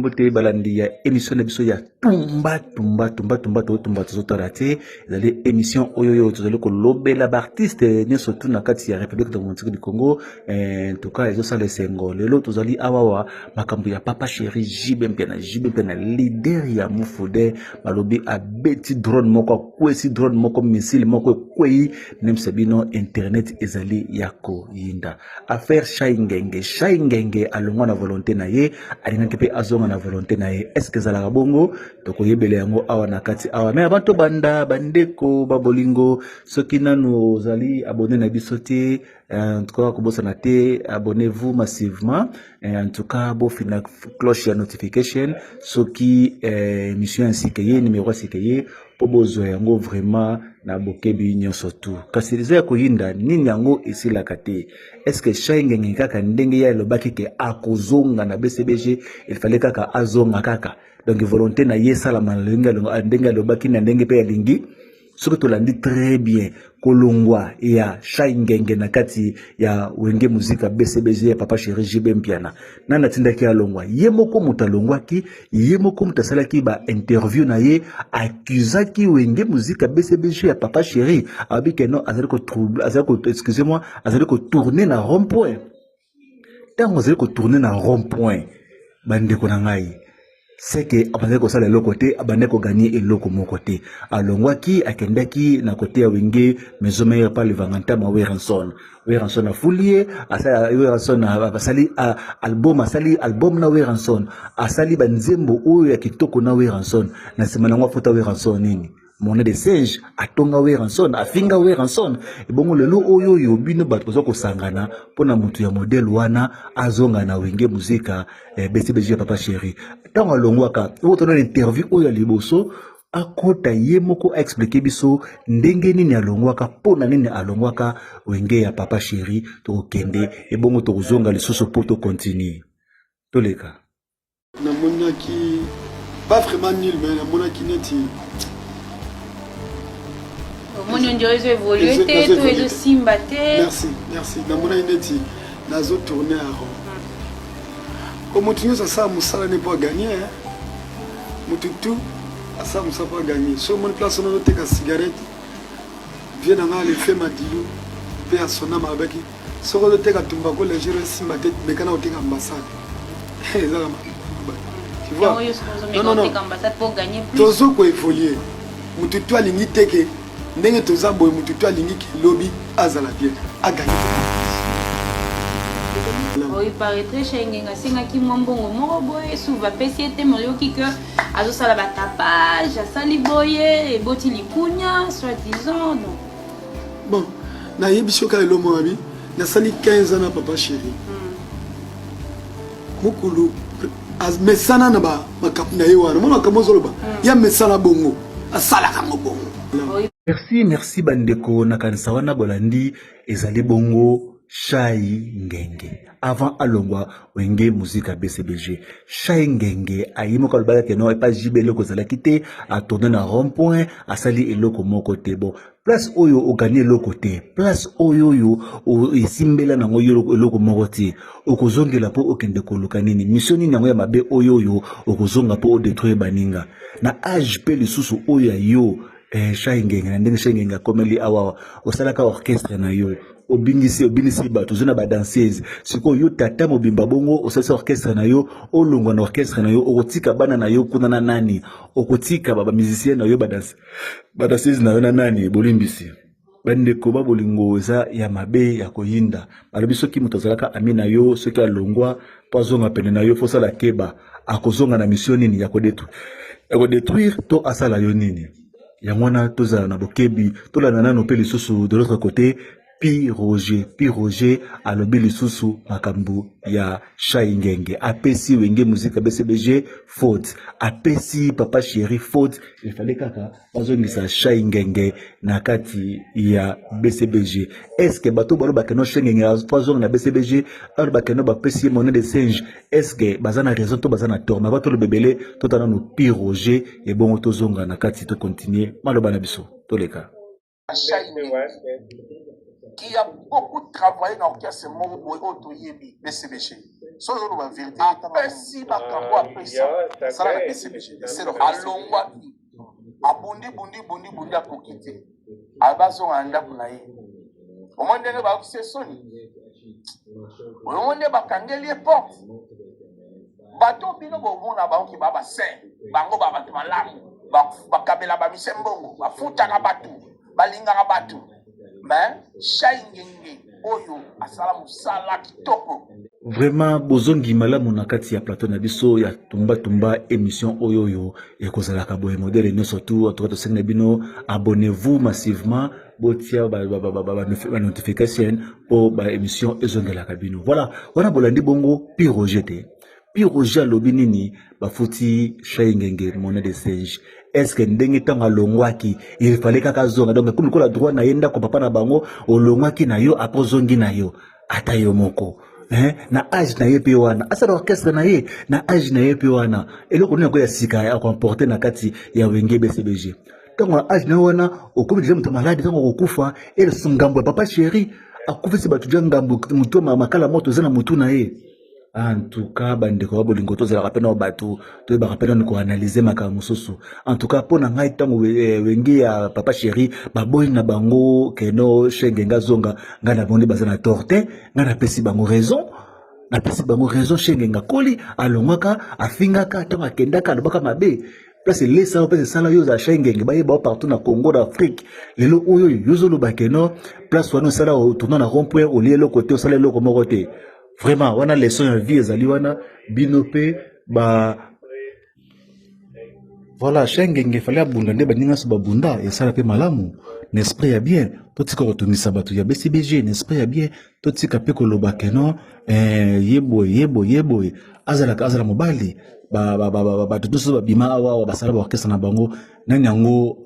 mbote balandi ya émission na biso ya tumba tumba tumba tumba totumba tozotala te. Ezali émission oyo oyo tozali kolobela baartiste nyonso tu na kati ya République démocratique du Congo. En tout cas, ezosala esengo. Lelo tozali awawa makambo ya papa chéri JB Mpiana. JB Mpiana, leader ya Mufude, balobi abeti drone moko, akwesi drone moko, missile moko ekwei. Nemsa bino, internet ezali ya koyinda. Affaire Shai Ngenge. Shai Ngenge alongwa na volonté na ye, alingaki mpe azonga na volonté na ye. Est ce que ezalaka bongo? Tokoyebela yango awa na kati awa. Mais avant tobanda, bandeko babolingo, soki nanu ozali abonné na biso te, en tout cas kobosana te, abonnez-vous massivement. En tout cas, bofina cloche ya notification soki émission ya sika ye, numéro ya sika ye, mpo bozwa yango vraiment na bokebi nyonso tu. Kasi eza ya koyinda, nini yango esilaka te? Est ce que Shai Ngenge, kaka ndenge ye alobaki ke akozonga na BCBG, il fallait kaka azonga kaka? Donc volonté na ye esalama na ndenge alobaki, na ndenge mpe alingi. Soki tolandi très bien kolongwa ya Shai Ngenge na kati ya Wenge Muzika BCBG ya papa chéri JB Mpiana, nani atindaki alongwa? Ye moko moto alongwaki, ye moko moto asalaki bainterview na ye, accusaki Wenge Muzika BCBG ya papa chéri, alobi ke non, azali azali, excusez moi, azali kotourne na rond point. Ntango azali kotourne na rond point, bandeko na ngai, seke abandaki kosala eloko te, abandaki kogagner eloko moko te. Alongwaki, akendaki na kote ya Wenge Maison Mère pa Levangantama Werrason. Werrason afuli ye, Werrason asali album, asali album na Werrason, asali banzembo oyo ya kitoko na Werrason. Na nsima nango afuta Werrason nini? Monnaie de singe. Atonga Werrason, afinga Werrason. Ebongo lelo oyo oyo bino bato baza kosangana mpona motu ya modèle wana azonga na Wenge Muzika BCBG ya papa chéri? Ntango alongwaka oyo, tona interview oyo ya liboso akota, ye moko aexpliquer biso ndenge nini alongwaka, mpo na nini alongwaka Wenge ya papa chéri. Tokokende, ebongo tokozonga lisusu mpo tocontinue. Toleka. Namonaki pas vraiment nul, mais namonaki neti Omoni on dirait ezo évolue te to ezosimba te. Merci, merci. Namonaki neti nazotourne en rond. Ko motu nyonso asala mosala ne mpo aganye. Motu tu asala mosala mpo aganye. So omoni place wana ozoteka cigarette, vie na ngai alefe madilu mpe asonama, alobaki soki ozoteka tumbako légère esimba te, mekana koteka ambassade, ezaka. Tu vois, non, non, non, tozo koévolue. Motu tu alingi te ke ndenge toza boye, motu tu alingi ke lobi azala bien, aganye. Il paraîtrait Shai Ngenge asengaki mwa mbongo moko boye, suva apesi ye te. Moyoki ke azosala batapage, asali boye, eboti likunya, soit disant donc. Bon, nayebi soki elo moko abi nasali 15 ans na papa chéri. Mokulu mesana na makambo na ye wana, mona makambo ozoloba ya mesana bongo, asalaka yango bongo. Merci, merci bandeko. Nakanisa wana bolandi, ezali bongo Shai Ngenge avant alongwa Wenge Muzika BCBG. Shai Ngenge ayi moko alobaki ke non, epa JB eloko ezalaki te, atourne na rond point, asali eloko moko te. Bon, place oyo ogagner eloko te, place oyo oyo esimbela nango yo eloko moko te, okozongela mpo okende koluka nini? Mission nini yango ya mabe oyo oyo okozonga mpo odétruire baninga na age mpe lisusu oyo ya yo, Shai Ngenge? Na ndenge Shai Ngenge akomeli awa, osalaka orchestre na yo, obingisi, obinisi bato, oza na badanseuse. Sikoyo yo tata mobimba bongo osalisa orchestre na yo, olongwa na orchestre na yo, okotika bana na yo kuna na nani? Okotika bamusicien na yo, badanseuse na yo na nani? Bolimbisi bandeko ba bolingo, eza ya mabe ya koyinda. Balobi soki moto azalaka ami na yo, soki alongwa mpo azonga pene na yo, fosala keba. Akozonga na mission nini? Ya kodétruire to asala yo nini? Yango wana tozala na bokebi. Tolanda nano mpe lisusu de l'autre côté Pi Roger. Pi Roger alobi lisusu makambo ya Shai Ngenge, apesi Wenge Muzika BCBG faute, apesi papa chéri faute. Il fallait kaka bazongisa Shai Ngenge na kati ya BCBG. Est ce que bato balobaka no Shai Ngenge azonga na BCBG, balobaka no bapesi ye monnaie de singe, est ce que baza na raison to baza na tort? Na batoloba ebele, totala nano Pi Roger, ebongo tozonga na kati, tocontinue maloba na biso. Toleka. Qui a beaucoup travaillé dans l'orchestre moko boye oyo toyebi, BCBG. So ozoloba verité. Apesi makambo apesa. Asala na BCBG, le seul orchestre. Alongwaki, abundi bundi bundi bundi, akoki te, abazonga na ndako na ye. Omoni ndenge bayokisi ye soni, omoni nde bakangeli ye porte. Bato bino bomona baoki ba basin bango, ba bato malamu, bakabela bamise mbongo, bafutaka bato, balingaka bato. Mais Shai Ngenge oyo asala mosala kitoko. Vraiment, bozongi malamu na kati ya plateau na biso ya Tumba Tumba. Émission oyo oyo ekozalaka boye, modèle nyonso tu. En tout cas, tosengi na bino, abonnez-vous massivement, botia ba notification mpo ba émission ezongelaka bino. Voilà, wana bolandi bongo Pi Roger te. Pi Roger alobi nini? Bafuti Shai Ngenge monnaie de singe. Est ce que ndenge ntango alongwaki, il fallait kaka azonga? Donc comme lokola droit na ye, ndako papa na bango, olongwaki na yo, après ozongi na yo, ata yo moko, hein? Na age na ye mpe wana asala orchestre na ye, na age na ye mpe wana, eloko nini akoya sika akoemporte na kati ya Wenge BCBG? Ntango na age na yo wana, okomi deja moto malade, ntango okokufa, elesusu ngambo ya papa chéri akufisi bato ja ngambo, motu makala moto eza na motu na ye. En tout cas, bandeko ya bolingo, tozalaka mpe na bato toyebaka mpe nani koanalyse makambo mosusu. En tout cas, mpo na ngai, ntango Wenge ya papa chéri baboyi na bango keno Shai Ngenge azonga, ngai na bango nde baza na tort te. Ngai napesi bango raison, napesi bango raison. Shai Ngenge akoli, alongwaka, afingaka, ntango akendaka alobaka mabe. Place elesa yo, place esala yo ozala Shai Ngenge, bayeba yo partout na Congo, na Afrique. Lelo oyo yo ozoloba keno place wana osala, otourna na rond point, olie eloko te, osala eloko moko te. Vraiment, wana leçon ya vie ezali wana. Bino mpe ba, voilà, Shai Ngenge fallait abunda nde baninga nyonso babunda, esala mpe malamu na esprit ya bien. Totika kotungisa bato ya BCBG na esprit ya bien. Totika mpe koloba keno ye boye, ye boye, ye boye. Azalaka, azala mobali. Bato nyonso babima awa awa, basala baorchestre na bango, nani yango.